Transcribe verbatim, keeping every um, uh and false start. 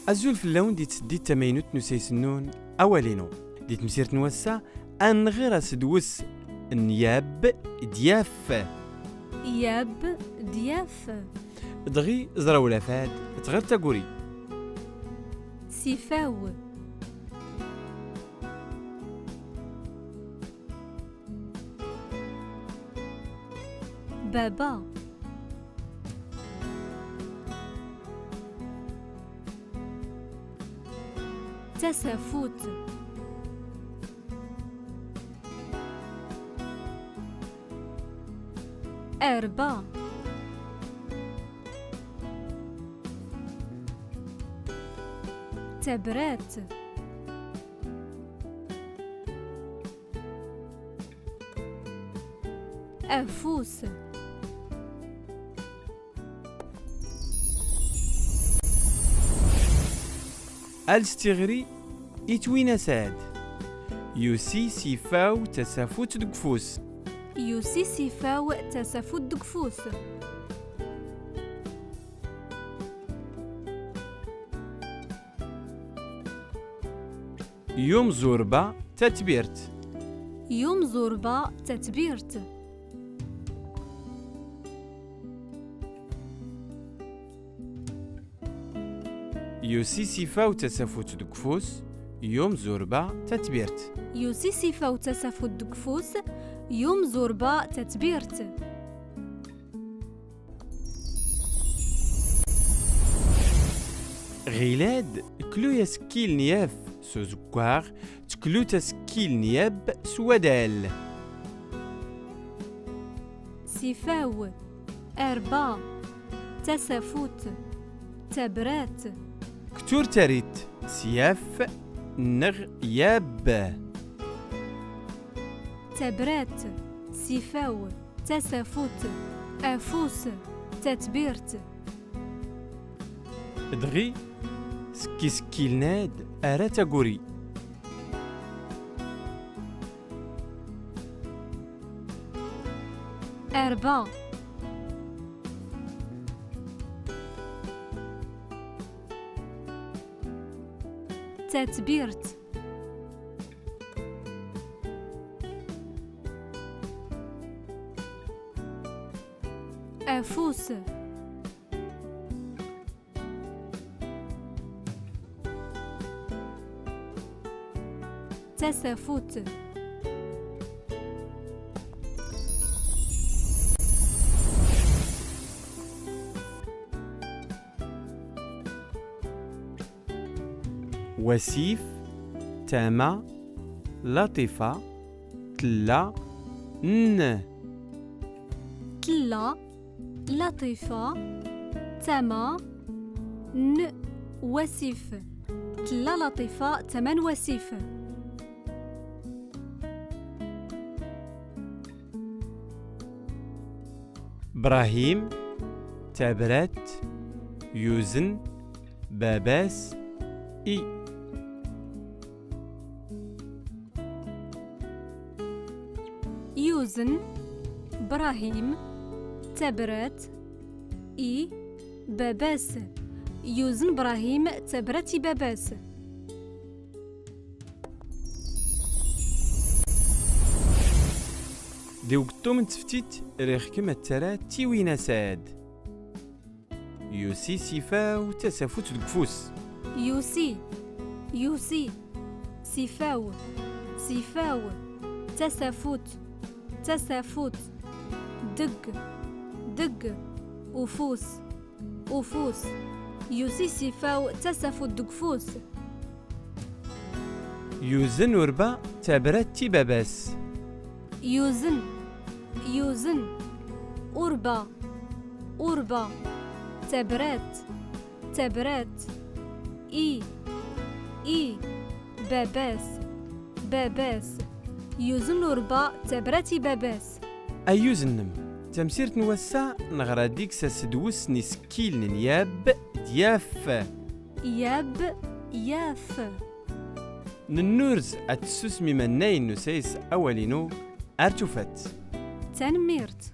Azul fell-awen di tseddit tamaynut n usayes-nnun Awal-inu. Di temsirt n wass-a, ad nɣer asedwes n yab d yaf. Yab d yaf. Dɣi, ẓer awlaf ad tɣer taguri. Sifaw. Baba. Tasafut. Arba. Tabrat. Afus. Als tiɣri i twinas ad. Yusi Sifaw tasafut deg ufus. Yusi Sifaw tasafut deg ufus. Yum Zurba tatbirt. Yum Zurba tatbirt. Yusi Sifaw tasafut deg ufus, Yum Zurba tatbirt. Yusi Sifaw tasafut deg ufus, Yum Zurba tatbirt. Ɣilad, klu asekkil n yaf s uzeggaɣ, tklut asekkil n yab s wadal. Sifaw, arba, tasafut, tabrat. Ktur tarit s yaf neɣ yab. Tabrat, sifaw, tasafut, afus, tatbirt. Dɣi, seg isekkilen ad ara taguri. Arba. Tatbirt. Afus. Tasafut. Wasif, tama, Laṭifa, tlla, n. Tlla, Laṭifa, tama, n, wasif. Tlla Laṭifa, tama n wasif. Brahim, tabrat, yuzen, babas, i. Yuzen Brahim tabrat i babas. Yuzen Brahim tabrat i babas. Di ugeṭṭum n teftit, riɣ-kem ad tara tiwinas ad. Yusi Sifaw tasafut deg ufus. Yusi, yusi, Sifaw, Sifaw, tasafut, tasafut, deg, deg, ufus, ufus. Yusi Sifaw tasafut deg ufus. Yuzen Urba tabrat i babas. Yuzen, yuzen, Urba, Urba, tabrat, tabrat, i, i, babas, babas. Yuzen Urba tabrat i babas. Ayyuz-nnem. Tamsirt n wass-a, neɣra deg-s asedwes n isekkilen n yab d yaf. Yab, yaf. Nennurez ad tessusem imannayen n usayes Awal-inu ar tufat. Tanemmirt.